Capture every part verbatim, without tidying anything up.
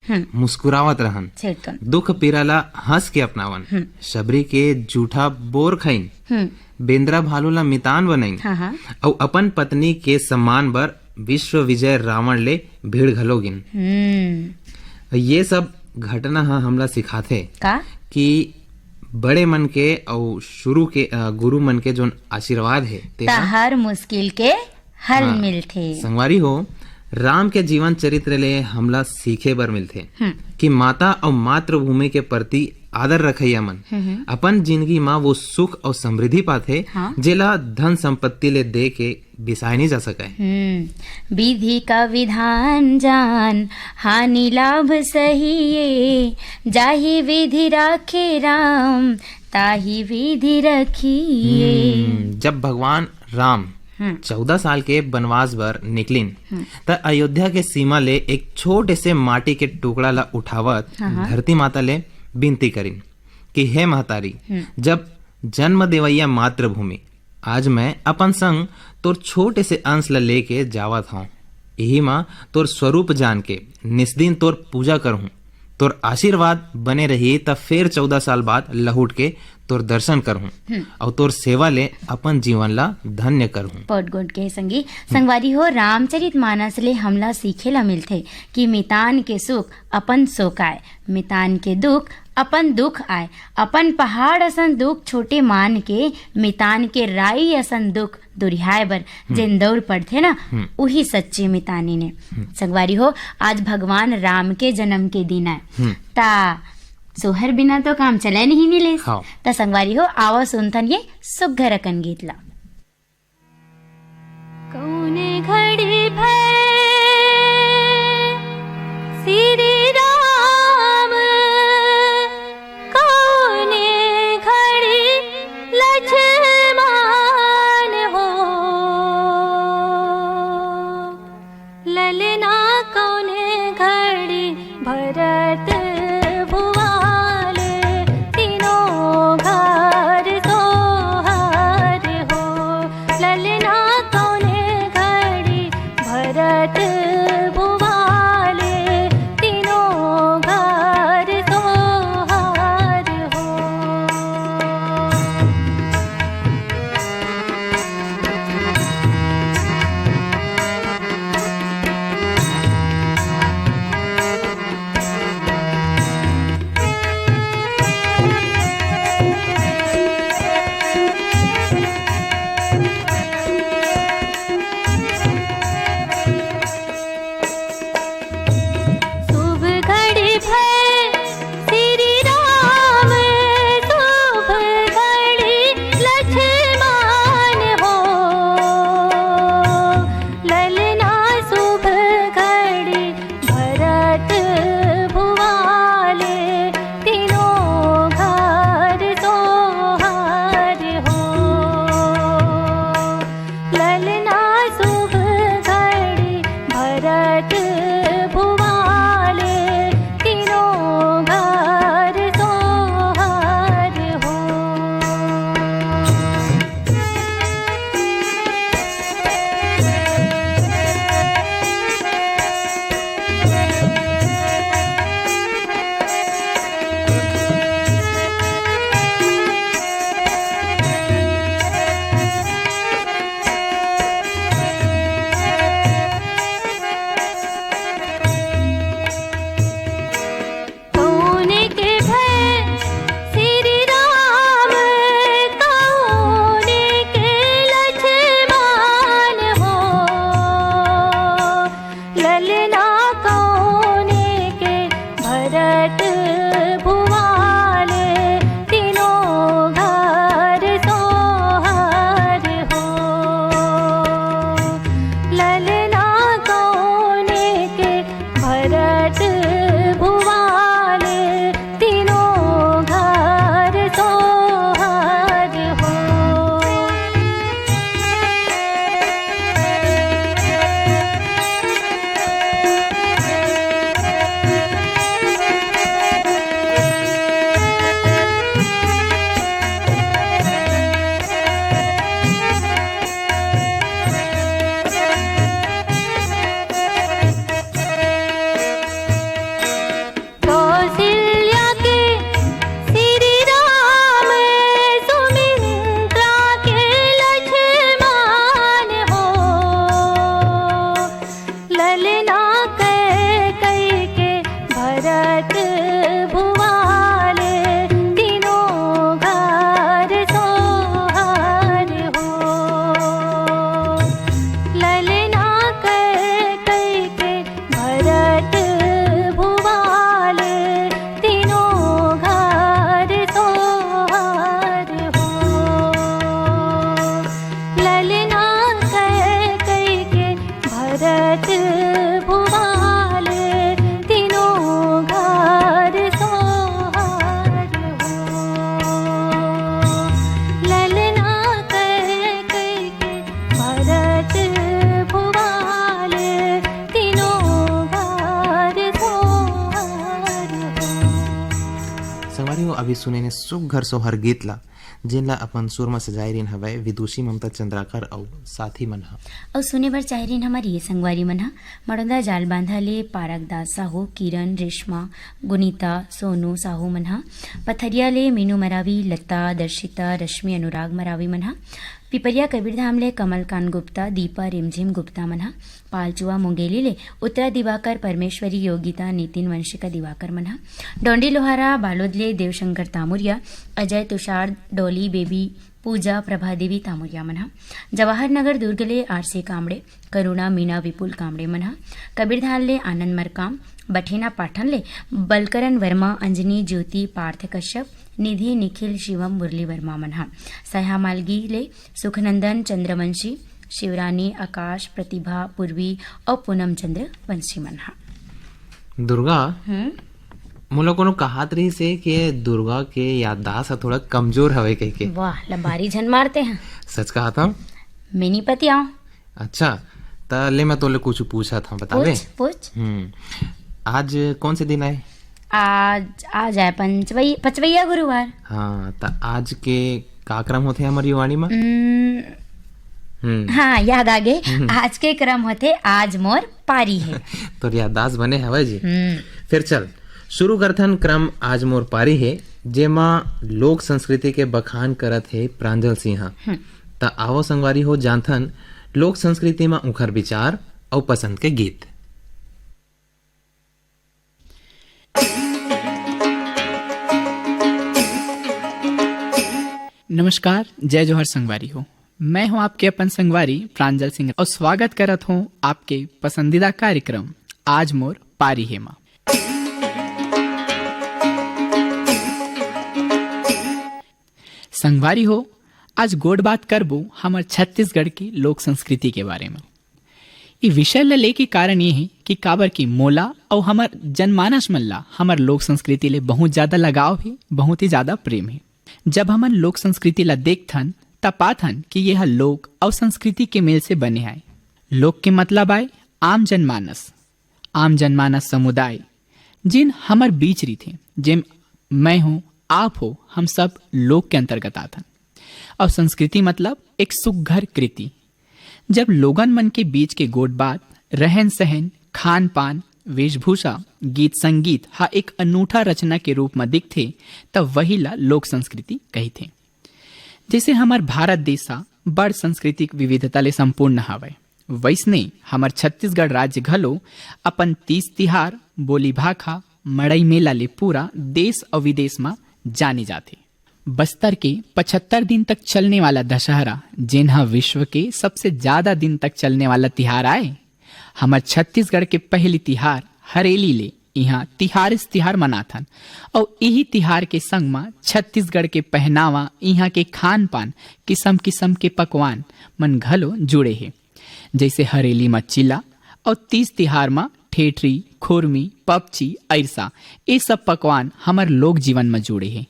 हम्म। मुस्कुरावत रहन। छिड़कन। दुख पीरा ला हंस के अपनावन। हम्म। शबरी के जूठा बोर खइन। हम्म। बेंदरा भालू ला मितान बनइन। हाँ, हाँ। अउ अपन पत्नी के सम्मान बर विश्व विजय रावण ले भीड़ घलो गिन। हम्म। ये सब घटना ह हमला सिखाथे का? कि बड़े मन के अउ शुरू के, अ, गुरु मन के जोन आशीर्वाद हे, ते त ह हर मुश्किल के हल हाँ। मिलथे। संगवारी हो, राम के जीवन चरित्र ले हमला सीखे बर मिलथे हम्म। कि माता अउ मातृभूमि के प्रति आदर रखइया मन हम्म, हम्म। अपन जिंदगी म वो सुख अउ समृद्धि पाथे, हाँ। जेला धन संपत्ति ले दे के बिसाए नहीं जा सकय। हम्म, विधि का विधान जान, हानि लाभ सहिए, जाहि विधि राखे राम, ताहि विधि रखिए। हम्म, जब भगवान राम हम्म। चौदह साल के बनवास बर निकलिन, हम्म। त अयोध्या के सीमा ले एक छोटे से माटी के टुकड़ा ला उठावत हाँ, हाँ। धरती माता ले विनती करिन कि हे महतारी, हम्म। जब जन्म देवैया मातृभूमि, आज मैं अपन संग तोर छोटे से अंश ला लेके जावत हौं। इही म तोर स्वरूप जान के निस्दिन तोर पूजा करहूं। तोर आशीर्वाद बने रही, त फेर चौदह साल बाद लहुट के तोर दर्शन करहूं हम्म। अउ तोर सेवा ले अपन जीवन ला धन्य करहूं। बहुत गोठ के संगी। संगवारी हो, रामचरित मानस ले हमला सीखे ला मिलथे कि मितान के सुख अपन सुख आय, मितान के दुख अपन दुख आय, अपन पहाड़ असन दुख छोटे मान के, मितान के राई असन दुख दुरिहाए बर हम्म। जेन दौड़ पड़थे ना, हम्म। उही सच्ची मितानी ने। हम्म। संगवारी हो, आज भगवान राम के जन्म के दिन आय, हम्म। ता सोहर बिना तो काम चले नहीं मिले। हाँ। ता संगवारी हो, आवा सुनथन ये सुग्घर अकन गीत ला। कौने घड़ी भय श्री राम, कौने घड़ी लक्ष्मण हो, ललना कौने घड़ी भरत भुआले, तीनों घर सोहर हो, ललना कौने घड़ी भरत भुवाल तीनों घर सोहर हो। ललना कह कह के भरत भुवाल तीनों घर सोहर हो। संगवारी हो, अभी सुने ने सुघर सोहर गीत ला, जेन ला अपन सुर म सजाए रिन हवय विदुषी ममता चंद्राकर अउ साथी मन ह। अउ सुने बर चाहे रिन हमर ये संगवारी मन ह, मड़ौदा जालबांधा ले पारक दास साहू, किरण, रेशमा, गुनीता, सोनू साहू मन ह, पथरिया ले मीनू मरावी, लता, दर्शिता, रश्मि, अनुराग मरावी मन ह, पिपरिया कबीरधाम ले कमलकांत गुप्ता, दीपा, रिमझिम गुप्ता मन ह, पालचुआ मुंगेली ले उत्तरा दिवाकर, परमेश्वरी, योगिता, नितिन, वंशिका दिवाकर मन ह, डोंडी लोहारा बालोद ले देवशंकर तामुरिया, अजय, तुषार, डोली, बेबी, पूजा, प्रभा देवी तामुरिया मन ह, जवाहर नगर दुर्ग ले आरसी कामड़े, करुणा, मीना, विपुल कामड़े मन ह, कबीरधार ले आनंद मरकाम, बठेना पाटन ले बलकरन वर्मा, अंजनी, ज्योति, पार्थ कश्यप, निधि, निखिल, शिवम, मुरली वर्मा मन ह, सहा मालगी ले सुखनंदन, चंद्रवंशी, शिवरानी, आकाश, प्रतिभा, पूर्वी अउ पूनम चंद्र वंशी मन ह। दुर्गा, हम्म। मोला कोनो कहात रहिस हे कि दुर्गा के याददाश्त ह थोड़ा कमजोर हवे कहिके। वाह, लबारी झन मारते हैं। सच कहा था? मैं नहीं पतियाऊं। अच्छा, त ले मैं तोले कुछ पूछा था, बतावे? पूछ, पूछ। हम्म, आज कौन से दिन आए? आज, आज आए पंचवई-, पचवैया गुरुवार। हाँ, त आज के का क्रम होथे हमर युवाणी म? हम्म, हम्म। हाँ, याद आ गे। हम्म। आज के क्रम होथे, आज मोर पारी हे। तोर याददाश्त बने हवय जी। हम्म। फिर चल, शुरू करथन क्रम आज मोर पारी हे, जेमा लोक संस्कृति के बखान करत हे प्रांजल सिंह। हम्म। त आवो संगवारी हो, जानथन लोक संस्कृति म उंखर विचार अउ पसंद के गीत। नमस्कार, जय जोहार संगवारी हो। मैं हूं आपके अपन संगवारी प्रांजल सिंह और स्वागत करत हूं आपके पसंदीदा कार्यक्रम आज मोर पारी हे मा। संगवारी हो, आज गोठ बात करबो हमर छत्तीसगढ़ के लोक संस्कृति के बारे में। ये विषय ल लेके कारण ये हे कि काबर कि मोला अउ हमर जनमानस मन ला हमर लोक संस्कृति ले बहुत ज्यादा लगाव हे, बहुत ही ज्यादा प्रेम हे। जब हमन लोक संस्कृति ला देखथन, त पाथन कि ये ह लोक अउ संस्कृति के मेल से बने आय। लोक के मतलब आय आम जनमानस, आम जनमानस समुदाय, जेन हमर बीच रहिथे, जेम मैं हूँ, आप हो, हम सब लोक के अंतर्गत आथन। अउ संस्कृति मतलब एक सुघर कृति। जब लोगन मन के बीच के गोठ बात, रहन सहन, खान पान, वेशभूषा, गीत संगीत हा एक अनूठा रचना के रूप म दिखथे, त वही ला लोक संस्कृति कहिथे। जैसे हमर भारत देश हा बड़ सांस्कृतिक विविधता ले संपूर्ण हवय, वैसने हमर छत्तीसगढ़ राज्य घलो अपन तीज तिहार, बोली भाखा, मड़ई मेला ले पूरा देश अउ विदेश म जाने जाथे। बस्तर के पचहत्तर दिन तक चलने वाला दशहरा, जेन ह विश्व के सबसे ज्यादा दिन तक चलने वाला तिहार आय, हमर छत्तीसगढ़ के पहली तिहार हरेली ले इहाँ तिहारिस तिहार मनाथन। अउ इही तिहार के संग म छत्तीसगढ़ के पहनावा, इहाँ के खान पान, किसम किसम के पकवान मन घलो जुड़े हे। जइसे हरेली म चीला अउ तीज तिहार म ठेठरी, खुरमी, पपची, अइरसा, ए सब पकवान हमर लोक जीवन म जुड़े हे।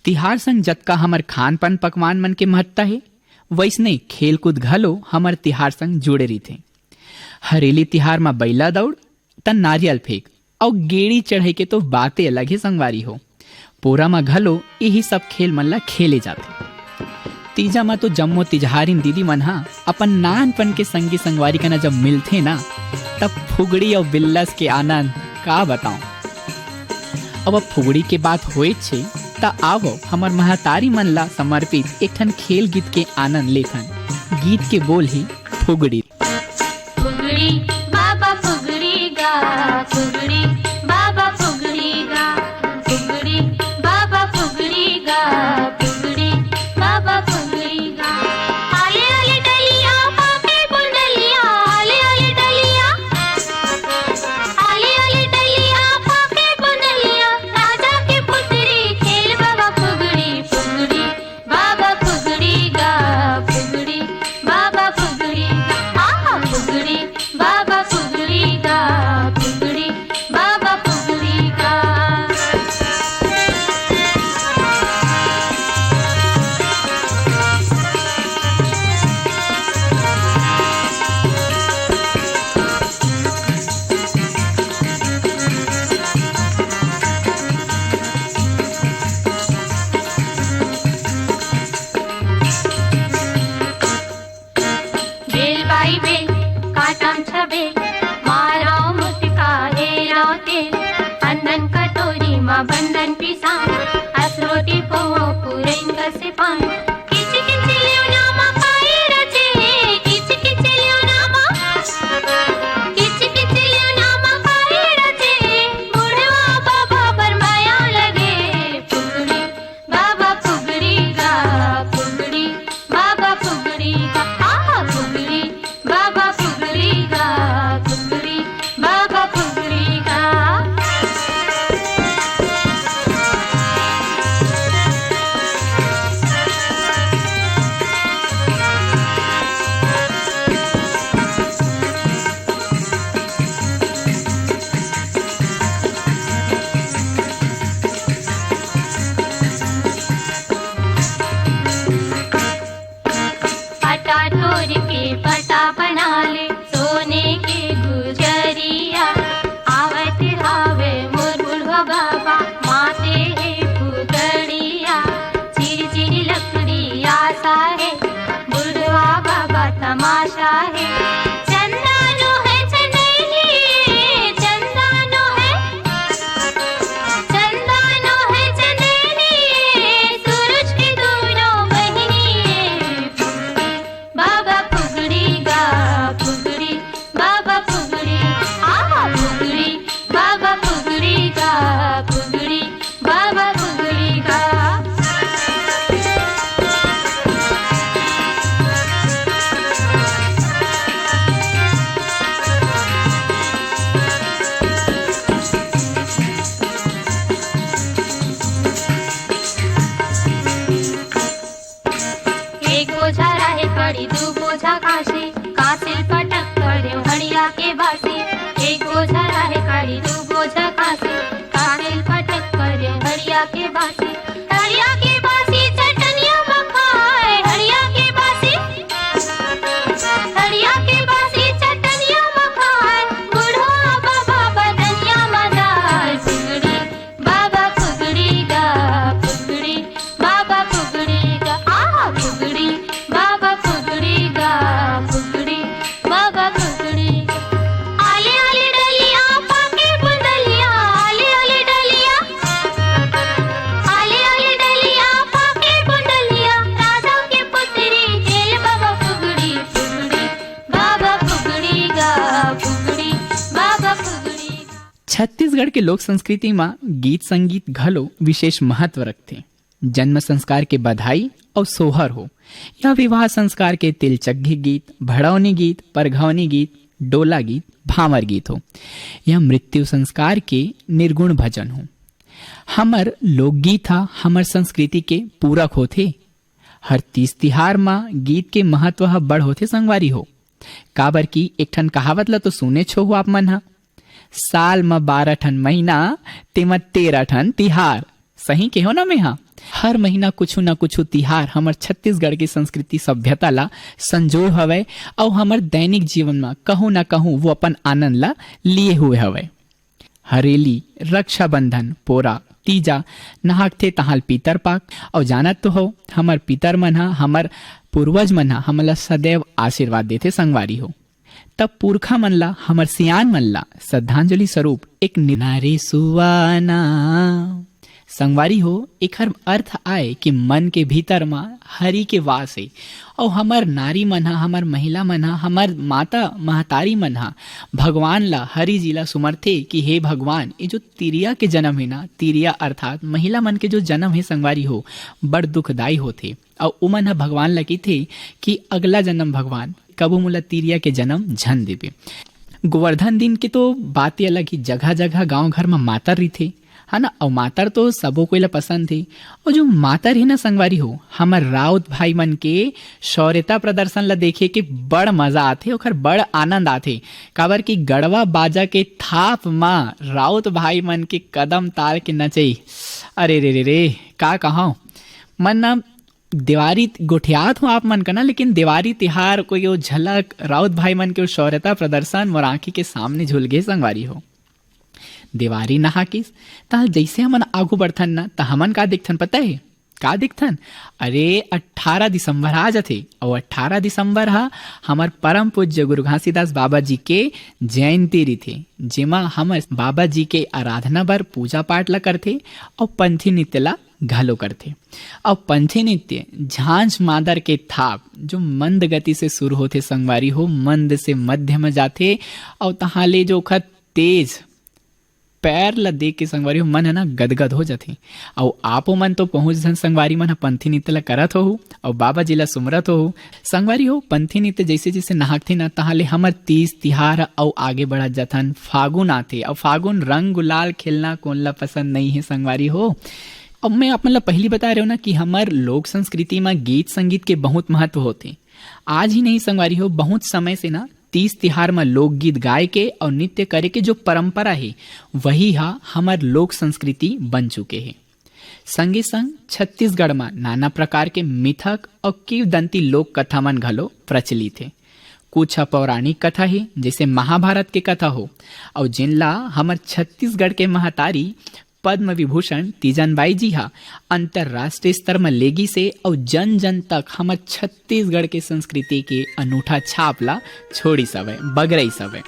तिहार संग जतका हमर खान पान पकवान मन के महत्ता हे, वइसने खेलकूद घलो हमर तिहार संग जुड़े रहिथे। हरेली तिहार म बइला दउड़, त नारियल फेंक अउ गेड़ी चढ़ई के तो बाते अलग हे संगवारी हो। पोरा म घलो इही सब खेल मन ला खेले जाथे। तीजा म तो जम्मो तिजहारिन दीदी मन ह अपन नानपन के संगी संगवारी कना जब मिलथे ना, तब फुगड़ी अउ बिल्लस के आनंद का बताऊं। अब, अब फुगड़ी के बात होए छे, त आवो हमर महतारी मन ला समर्पित एक ठन खेल गीत के आनंद लेथन। गीत के बोल ही फुगड़ी। फुगड़ी बाबा फुगड़ी गा, फुगड़ी बाबा फुगड़ी गा, फुगड़ी बाबा फुगड़ी गा, फुगड़ी बाबा फुगड़ी गा। आले आले डलिया पाके बुंदलिया, आले आले डलिया, आले आले डलिया पाके बुंदलिया, राजा के पुतरी खेल बाबा फुगड़ी, फुगड़ी बाबा फुगड़ी गा, फुगड़ी बाबा फुगड़ी गा, आहा फुगड़ी बाबा मारो मुटका हेरो तेल, अंदन कटोरी मा बंदन पिसान, अस रोटी पोहो पुरैन कसे पान। किच किच लियो नामा खाए रचे, किच किच लियो नामा, किच किच लियो नामा खाए रचे, बुढ़वा बाबा पर माया लगे। फुगड़ी बाबा फुगड़ी गा, फुगड़ी बाबा फुगड़ी गा, आहा फुगड़ी बाबा फुगड़ी गा, फुगड़ी बाबा फुगड़ी गा। पटा तोड़ के पटा बना ले, सोने के गुजरिया। आवत हावे मोर बुढ़वा बाबा, माते हे पुतड़िया। चिर चिर लकड़ी आसा हे, बुढ़वा बाबा तमाशा हे। चंदा नो है चनैनी, चंदा नो है, चंदा नो है चनैनी, सूरज की दोनों बहिनी। बाबा फुगड़ी गा फुगड़ी, बाबा फुगड़ी, आहा फुगड़ी, बाबा फुगड़ी गा फुगड़ी, बाबा फुगड़ी गा। एक बोझा राहेर कड़ी, दू बोझा कांसी, कांसी ल पटक कर देव हड़िया के बासी। एक बोझा राहेर कड़ी, दू बोझा कांसी, कांसी ल पटक कर देव हड़िया के बासी। हड़िया के बासी चटनिया म खाए, हड़िया के बासी, हड़िया के बासी चटनिया म खाए, बुढ़वा बाबा बदनिया म जाए। फुगड़ी बाबा फुगड़ी गा फुगड़ी, बाबा फुगड़ी गा, आहा फुगड़ी, बाबा फुगड़ी गा फुगड़ी, बाबा फुगड़ी गा। आले आले डलिया पाके बुंदलिया, आले आले डलिया, आले आले डलिया पाके बुंदलिया, राजा के पुत्री खेल बाबा फुगड़ी फुगड़ी, बाबा फुगड़ी गा फुगड़ी, बाबा फुगड़ी गा। छत्तीसगढ़ के लोक संस्कृति म गीत संगीत घलो विशेष महत्व रखथे। जन्म संस्कार के बधाई अउ सोहर हो, या विवाह संस्कार के तिलचग्गी गीत, भड़ौनी गीत, परघौनी गीत, डोला गीत, भांवर गीत हो, या मृत्यु संस्कार के निर्गुण भजन हो, हमर लोकगीत ह हमर संस्कृति के पूरक होथे। हर तीज तिहार म गीत के महत्व ह बड़ होथे संगवारी हो, काबर कि एक ठन कहावत ल तो सुनेच होहू आप मन ह, "साल म बारह ठन महीना, तेमा तेरह ठन तिहार।" सही केहो ना मेंहा? हर महीना कुछु ना कुछु तिहार हमर छत्तीसगढ़ के संस्कृति सभ्यता ला संजोए हवय, अउ हमर दैनिक जीवन म कहूँ ना कहूँ वो अपन आनंद ला लिए हुए हवय। हरेली, रक्षाबंधन, पोरा, तीजा, नहाकथे तहां ल पीतर पाक। अउ जानत तो हो, हमर पीतर मन ह, हमर पूर्वज मन ह हमन ला सदैव आशीर्वाद देथे संगवारी हो। तब पुरखा मन ला, हमर सियान मन ला श्रद्धांजलि स्वरूप एक नि-, नारी सुवाना। संगवारी हो, एखर अर्थ आय कि मन के भीतर म हरि के वास हे, अउ हमर नारी मन ह, हमर महिला मन ह, हमर माता महतारी मन ह भगवान ला, हरि जी ला सुमरथे कि हे भगवान, ये जो तिरिया के जन्म हे ना, तिरिया अर्थात महिला मन के जो जन्म हे संगवारी हो, बड़ दुखदाई होथे। अउ उमन ह भगवान ला कहिथे कि अगला जन्म भगवान, कभू मोला तिरिया के जन्म झन देबे। गोवर्धन दिन के तो बात ही अलग ही, जगह जगह गांव घर म मातर रहिथे, है ना? अउ मातर तो सबो कोई ला पसंद हे। अउ जो मातर हे ना संगवारी हो, हमर राउत भाई मन के शौर्यता प्रदर्शन ला देखे के बड़ मजा आथे, ओखर बड़ आनंद आथे। काबर कि गड़वा बाजा के थाप म राउत भाई मन के कदम ताल के नचई, अरे रे रे रे, का कहंव, मन ना देवारी गोठियात हो आप मन का ना, लेकिन देवारी तिहार कोई वो झलक, राउत भाई मन के वो शौर्यता प्रदर्शन मोर आंखी के सामने झुल गे संगवारी हो। देवारी नहाकिस, त जइसे हमन आगू बढ़थन ना, त हमन का देखथन पता हे? का देखथन? अरे, अट्ठारह दिसंबर आ जाथे, अउ अट्ठारह दिसंबर ह हमर परम पूज्य गुरु घासीदास बाबा जी के जयंती रहिथे, जेमा हमर बाबा जी के आराधना बर पूजा पाठ ला करथे अउ पंथी नृत्य ला घलो करथे। अउ पंथी नृत्य झांझ मादर के थाप, जो मंद गति से शुरू होथे संगवारी हो, मंद से मध्य में जाथे, अउ तहाँ ले जो ओखर तेज पैर ल देख के संगवारी हो, मन ह ना गदगद हो जाथे। अउ आपो मन तो पहुंच झन संगवारी मन ह पंथी नृत्य ल करत होहू अउ बाबा जी ल सुमरत होहू। संगवारी हो, पंथी नृत्य जैसे जैसे नहाकथे ना, तहाँ ले हमर तीज तिहार अउ आगे बढ़त जाथन। फागुन आथे अउ फागुन रंग गुलाल खेलना कोन ला पसंद नहीं है संगवारी हो। अब मैं आप मन ला पहली बता रहे हो ना कि हमर लोक संस्कृति म गीत संगीत के बहुत महत्व होथे। आज ही नहीं संगवारी हो, बहुत समय से ना तीज तिहार म लोकगीत गाय के अउ नृत्य करे के जो परंपरा हे, वही ह हमर लोक संस्कृति बन चुके हे। संगे संग छत्तीसगढ़ म नाना प्रकार के मिथक अउ किंवदंती लोक कथा मन घलो प्रचलित हे। कुछ ह पौराणिक कथा हे, जैसे महाभारत के कथा हो, अउ जेन ला हमर छत्तीसगढ़ के महतारी पद्म विभूषण तीजन बाई जी हा अंतर्राष्ट्रीय स्तर म लेगिस हे अउ जन जन तक हमर छत्तीसगढ़ के संस्कृति के अनूठा छाप ला छोड़िस हवय, बगरइस हवय।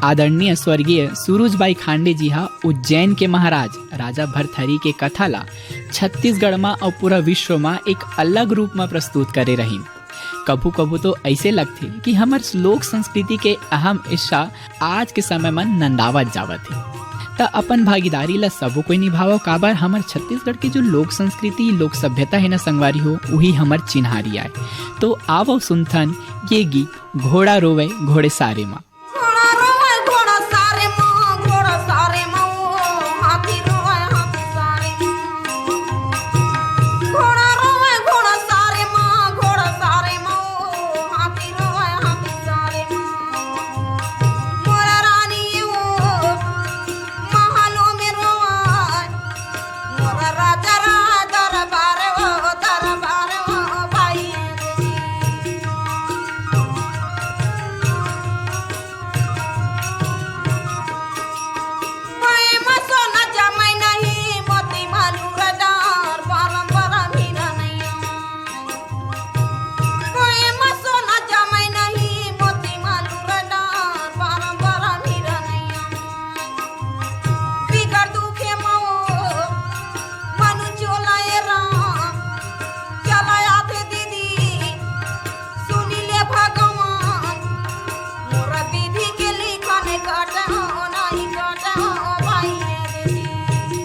आदरणीय स्वर्गीय सुरुज बाई खांडे जी हा उज्जैन के महाराज राजा भरथरी के कथा ला छत्तीसगढ़ म अउ पूरा विश्व म एक अलग रूप म प्रस्तुत करे रहिन। कभू कभू तो ऐसे लगथे कि हमर लोक संस्कृति के अहम हिस्सा आज के समय म नंदावत जावत हे। त अपन भागीदारी ला सबो कोई निभावो, काबर हमर छत्तीसगढ़ के जो लोक संस्कृति, लोक सभ्यता हे ना संगवारी हो, उही हमर चिन्हारी आय। तो आवो सुनथन ये गीत घोड़ा रोवे घोड़े सारे मा। घोड़ा रोवे घोड़ा सारे मा, घोड़ा सारे मा, ओ हाथी रोवे हाथी सारे मा। घोड़ा रोवे घोड़ा सारे मा, घोड़ा सारे मा, ओ हाथी रोवे हाथी सारे मा। मोर रानी ओ महलो में रोवे, मोर राजा रा दरबार ओ, दरबार ओ, भाई। चला आथे दीदी, सुनी ले भगवान, मोर विधि के लिखन कटे हो, नहीं कटे हो, भाई रे दीदी।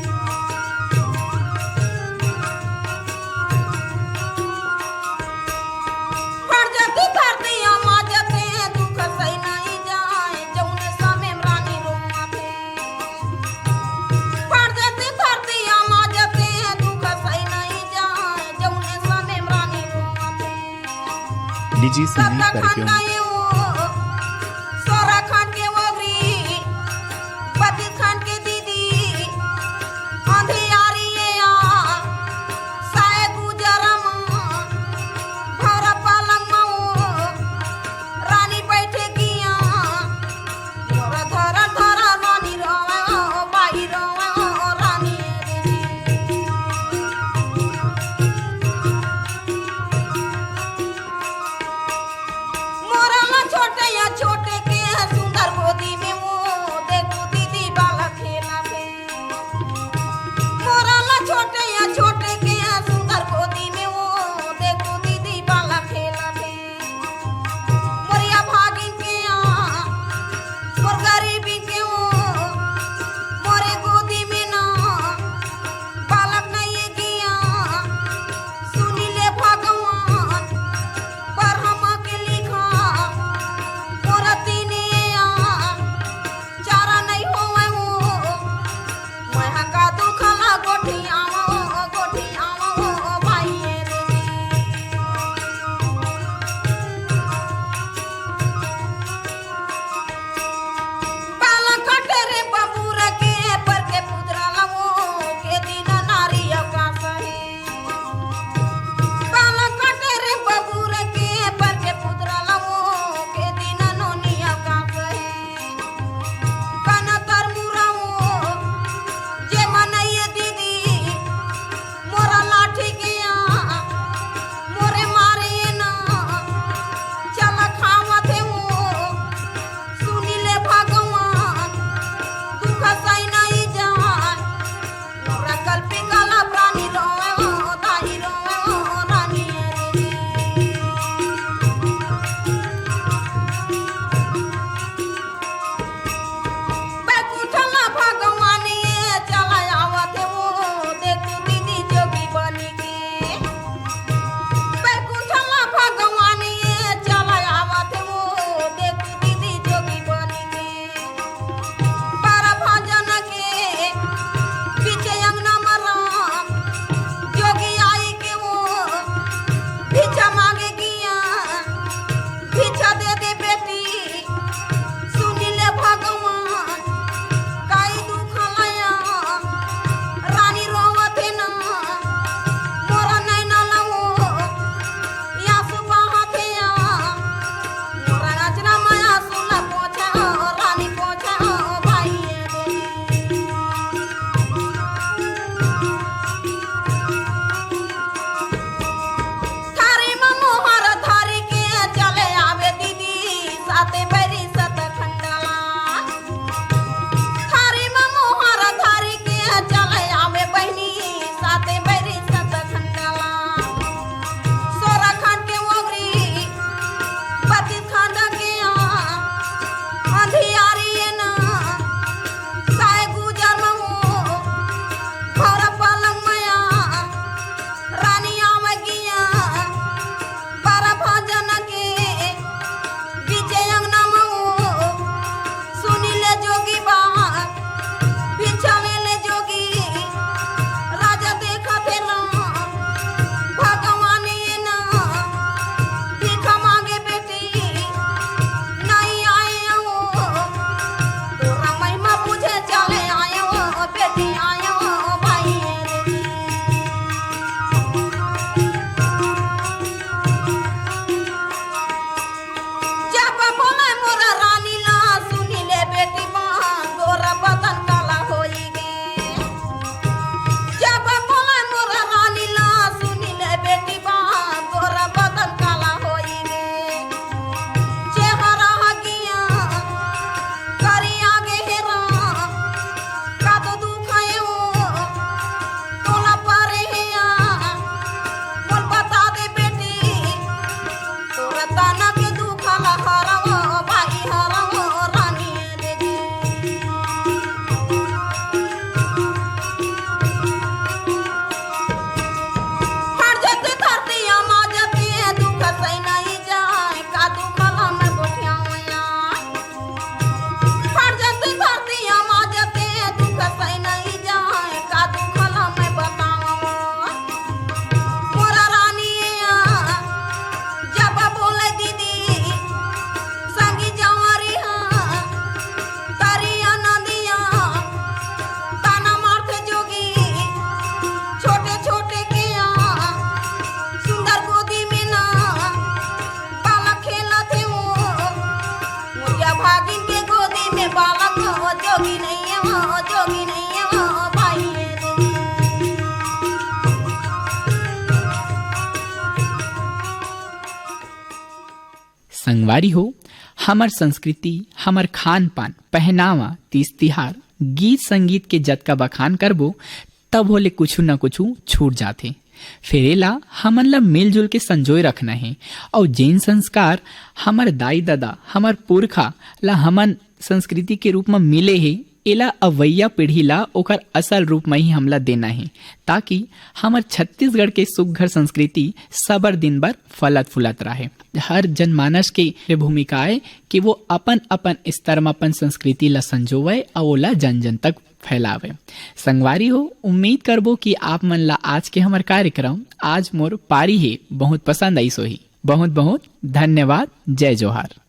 फट जाती धरती, अमा जाते, दुख सही नहीं जाए, जौने समय रानी रोआथे। फट जाती धरती, अमा जाते, दुख सही नहीं जाए, जौने समय रानी रोआथे। निजी सीधी कार्यक्रम। करिया गे हे राम, का तो दुख हे वो, तोला परे हे या, बोल बता दे बेटी, तोरा तना के दुख ला हरवो, बाई हरवो, रानी दे दे। हर जग धरती आमा जती दुख सही नहीं जाए, का दुख ला मैं गोठियावया। हर जग धरती आमा जती दुख सही नहीं जाए, का दुख ला मैं बतावं। मोरा रानी जब बोले दीदी, संगी जंवारी हा, करिया नदिया, ताना मारथे जोगी, छोटे छोटे के आ, सुंदर गोदी में ना, बालक खेलत हे वो, मुखिया भागिन के गोदी में बालक हो, जोगी नहीं है वो, जोगी नहीं है वो, भाई है रे। संगवारी हो, हमर संस्कृति, हमर खान पान, पहनावा, तीज तिहार, गीत संगीत के जतका बखान करबो, तब होले कुछु न कुछु छूट जाथे। फेर एला हमन ला मिलजुल के संजोए रखना हे। अउ जेन संस्कार हमर दाई ददा, हमर पुरखा ला हमन संस्कृति के रूप म मिले हे, एला अवइया पीढ़ी ला ओकर असल रूप म ही हमला देना हे, ताकि हमर छत्तीसगढ़ के सुग्घर संस्कृति सबर दिन बर फलत फुलत रहे। हर जनमानस के ये भूमिका आय कि वो अपन-अपन स्तर म अपन संस्कृति ला संजोवय अउ ओला जन-जन तक फैलावय। संगवारी हो, उम्मीद करबो कि आप मन ला आज के हमर कार्यक्रम आज मोर पारी हे बहुत पसंद आइस होही। बहुत-बहुत धन्यवाद। जय जोहार।